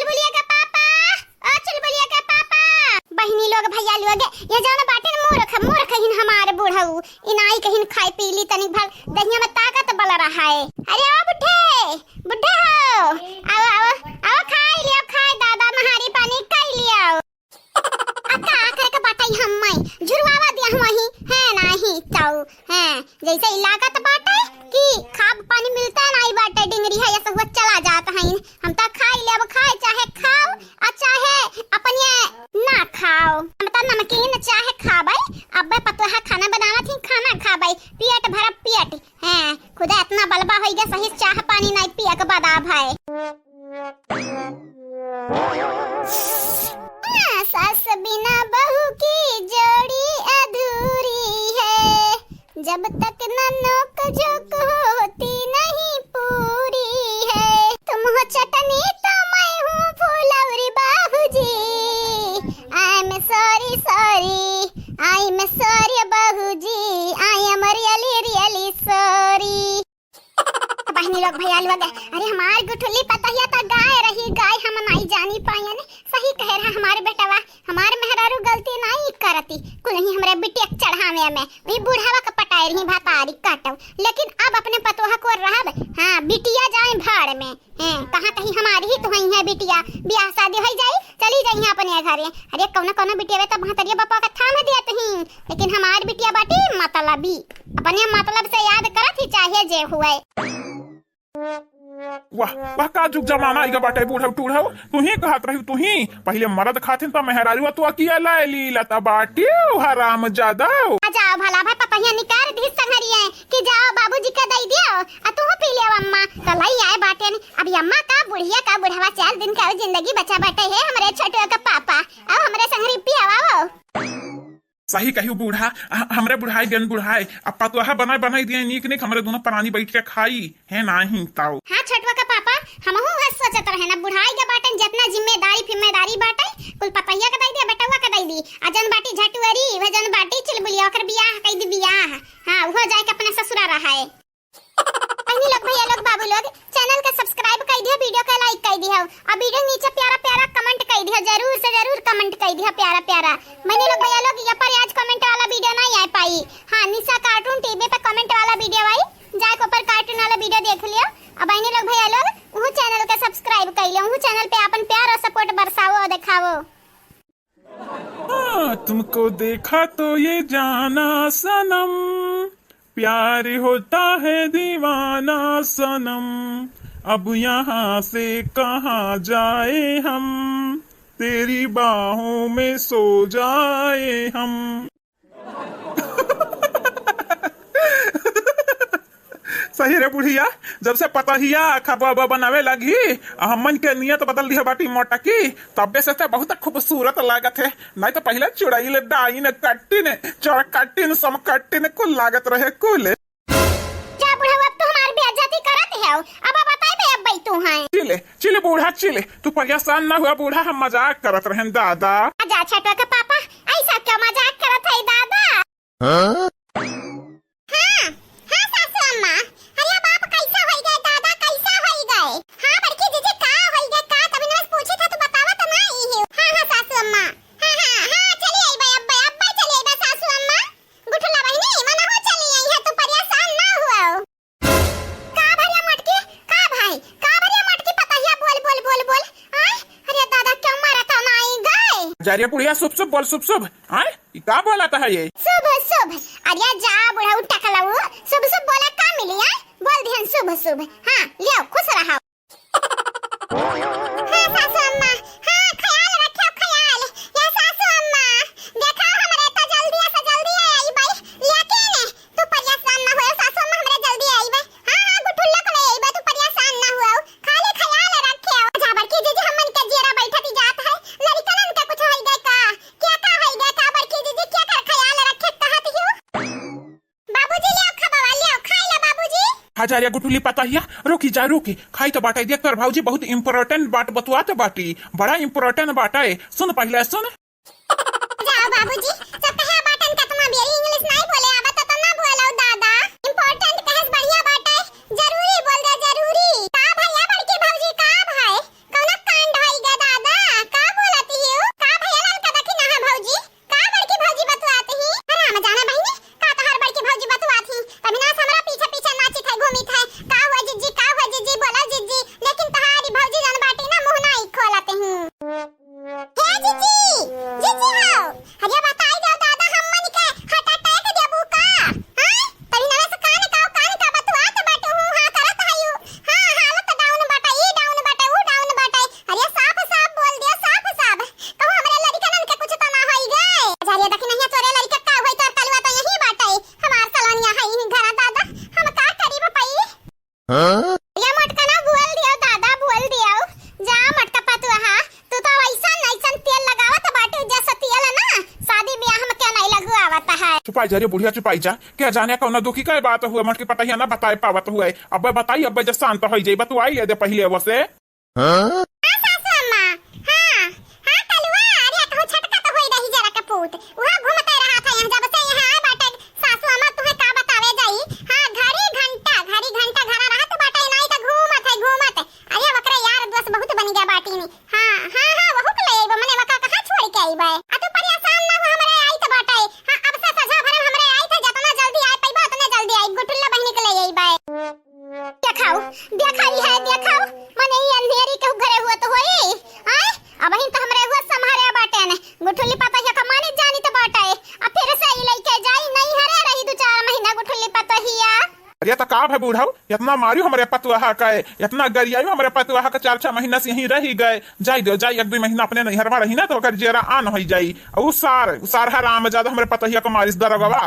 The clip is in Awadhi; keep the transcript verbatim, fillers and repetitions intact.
चुलबुलिया के पापा, ओ चुलबुलिया के पापा। बहिनी लोग, भैया लोग, ये जौन बाटे न मूर्ख, मूर्ख हिन हमार बुढ़ऊ। इनाई कहिन खाए पी ली तनिक भर, दहिया में ताकत बल रहा है। अरे ओ बुढ़े, बुढ़े हो, आओ, आओ, आओ खाई लियो, खाई दादा नहारी पानी कई लियो। आ का करे के बाटे हम माई, झुरवावा दिया हम वही, है नाही ताऊ, हैं, जैसे ही लागत बाटे कि खाब पानी मिलता नाही बाटे, डिंगरी है, ऐसे हुआ चला जात है। हम तो खाई लेब, खाए चाहे खाओ, आ चाहे अपन ये ना खाओ। हम तो नमकीन चाहे खाबै, अब्बे पतोहा खाना बनावत ही, खाना खाबै, पेट भरा पेट, हैं, खुदा इतना बलबा होई गया, सही चाह पानी नहीं पिया के बदाब है। सास बिना बहू की जोड़ी अधूरी है, जब तक न नोक झोंक होती नहीं पूरी है। तुम हो चटनी तो मैं हूँ फुलौरी बाबूजी। I am sorry, sorry, I am sorry बाबूजी, I am really, really sorry। बहिनी लोग, भैया लोग, अरे हमार गुठुली पतहिया त गाय रही, गाय हम नाई जानी पायन। सही कहे रहा हमार बेटवा, हमार मेहरारू गलती नाई करती, कुल ही हमरे बिटिया के चढ़ावे में, वही बुढ़ावा के पटाए रही भतारी काटव, लेकिन अब अपने पतोह को रहब, हाँ, बिटिया जाए भाड़ में। हैं, कहाँ कहीं हमारी ही तो हुई है बिटिया, बियाह शादी होई जाई, चली जाई है अपने घरे। अरे कौनो कौनो बिटिया तो महतरिया बापा का थाम देत ही, लेकिन हमार बिटिया बाटी मतलबी, अपने मतलब से याद करत ही चाहे जे हुए। वाह, वाह, का जुग जमाना आइगा बाटे, बूढ़ऊ टूढ़ऊ। तू ही कहत रही, तू ही पहिले मरद खाथिन त मेहरारू तो अकिया लाए ली लता बाटी हराम जादा। आ जाओ भला भाई, पतहिया निकार दी संगरिया कि जाओ बाबूजी के दई दियो, आ तू पी ले अम्मा। तो लई आए बाटे न, अब अम्मा का बुढ़िया का बुढ़वा चार दिन का जिंदगी बचा बाटे है हमरे छोटुआ का पापा, अब हमरे संगरी पियावा। सही कहियो बूढ़ा, ह-, हमरे बुढ़ाई गन बुढ़ाई, अब पतोहा बनाए बनाई दिए नीक नीक, हमरे दोनों प्राणी बैठ के खाई, है नाही ताऊ। हाँ छोटुआ का पापा, हमहू है सोचत रहे ना, बुढ़ाई के बाटन जितना जिम्मेदारी फिम्मेदारी बाटे, कुल पतैया के दई दे, बेटवा के दई दी, आ जन बाटी झटुअरी, वह जन बाटी चुलबुलिया, ओकर बियाह कई दी बियाह, हाँ, वो जाए के अपने ससुरा रहा है। बहिनी लोग, भैया लोग, बाबू लोग, channel के subscribe कई दियो, video के like कई दियो, और video नीचे प्यारा प्यारा comment कई दियो, जरूर से जरूर comment कई दियो प्यारा प्यारा। बहिनी लोग, भैया लोग, ये पर आज comment वाला video नहीं आ पाई। हाँ, निशा cartoon TV पे comment वाला video आई, जाके ऊपर cartoon वाला video देख लियो। और बहिनी लोग, भैया लोग, उहू channel के subscribe कई लियो, उहू channel पे अपन प्यार और support बरसावो और दिखावो। हाँ, तुमको देखा तो ये जाना सनम, प्यार होता है दीवाना सनम, अब यहाँ से कहाँ जाए हम, तेरी बाहों में सो जाए हम। सही रे बुढ़िया, जब से पतहिया खाबा बनावे लगी, हमन के नियत बदल दिया बाटी मोटकी, तबे से तो बहुत खूबसूरत लागत है। नहीं तो पहिले चुड़ैल, डाइन, कट्टिन, चौकट्टिन, समकट्टिन कुल लागत रहे कुल। जा बुढ़ऊ, अब तू हमार बेइज्जती करत है, अब बताइबे अब तू हैं। चिले, चिले बूढ़ा चिले, तू परेशान ना हुआ बूढ़ा, हम मजाक करत रहन दादा। जा छोटुआ के पापा, ऐसा क्यों मजाक करत है दादा? हाँ? हाँ, हाँ सासू अम्मा। अरे बाप, कैसा होई गए दादा, कैसा होई गए? हाँ बड़की जीजी, का होई गए, का तभी नमस पूछी था, तू बतावा तो ना ई ही। हाँ, हाँ सासू अम्मा। हाँ, हाँ, हाँ, चली आई बा, अब्बे, अब्बे चली आई बा सासू अम्मा। गुठला बहिनी, मना हो चली आई है, तू परेशान ना हुआ। का भरिया मटकी, का भाई, का भरिया मटकी पतहिया बोल, बोल, बोल, बोल। आय, अरे दादा, क्यों मारा था नाई गए? जा रे बुढ़िया, शुभ शुभ बोल, शुभ शुभ। आय, ई का बोलत है ये? शुभ शुभ। अरे जा बुढ़ऊ टकलऊ, शुभ शुभ बोला का मिली, आय? बोल दिहन शुभ शुभ। हाँ, लियो, खुश रहो। हाँ सासू अम्मा, हाँ ख्याल रखियो ख्याल। या सासू अम्मा, देखा हमरे तो जल्दी से जल्दी आई बाई, लेकिन तू परेशान ना होयो सासू अम्मा, हमरे जल्दी आई बा। हाँ, हाँ, गुठुल्ला को ले आई बा, तू परेशान ना हुआ। खाली ख्याल रखे हो। जा बड़की जीजी, हमन के जियरा बैठत ही जात है। लड़िकनन के कुछ होई गए का? क्या का होई गए का बड़की जीजी? क्या कर ख्याल रखे कहत हियो? बाबूजी ले आओ खबवा, ले आओ, खाई ला बाबूजी। हजारिया गुठुली पतहिया, रुकी जा, रुकी। खाई तो बाटे, देख तोर भौजी बहुत important बात बतुआत बाटी। बड़ा important बाटे। सुन पहिले, सुन। जाओ बाबूजी, सब कहे बाटन का तुम अभी English नहीं बोले आवा तो, तो ना बोलो दादा। Important कहेस बढ़िया बाटे, जरूरी बोल दे, जरूरी। का भैया बड़की भौजी, का भाई? कौनो कांड होई गए चुपाई जा रे बुढ़िया, चुपाई जा। क्या जाने कौन दुखी का बात हुआ, मोटकी पतहिया ना बताए पावत हुआ। अब बताई, अब जब शांत हो जाई, बतुआई ले दे पहले वो से। हाँ? हाँ, सासू अम्मा। हाँ, हाँ, कलुआ, अरे, कहूँ छटका तो होई रही जरा कपूत। उहाँ घूमते रहा था यहाँ, जब से यहाँ आए बाटे। सासू अम्मा, तुहे का बतावे जाई? हाँ, घड़ी घंटा, घड़ी घंटा घरा रहत बाटे, नाई तो घूमत है, घूमत। अरे, वकरे यार दोस्त बहुत बन गया बाटी में। हाँ, हाँ, हाँ, वहू के ले अइबे, मने वका कहाँ छोड़ के अइबे? आ तू परेशान ना हो, हमरे आई तो बाटे। हाँ, अब से सजा भरे हमरे आई तो, जतना जल्दी आए पइबे, उतने जल्दी आई, गुठुल्ला बहिनी के ले अइबे। देखाओ, देखाई है, देखाओ, मने ई अंधेरी के घरे हुआ तो होई, आय? अबहिन तो हमरे हुआ सम्हारे बाटे ने, गुठुल्ली पतहिया का माने जानी तो बाटे, आ फिर से ई लइके जाई, नहीं हरे रही दो चार महीना गुठुल्ली पतहिया। अरे तो का भे बूढ़ऊ, इतना मारियो हमरे पतुआहा का, इतना गरियायो हमरे पतुआहा का, चार छह महीना से यहीं रही गए, जाई दो, जाई एक दो महीना अपने नैहर में रही ना तो ओकर जेरा आन होई जाई। उ सार, उ सार हराम ज्यादा हमरे पतहिया को मारिस दरोगवा।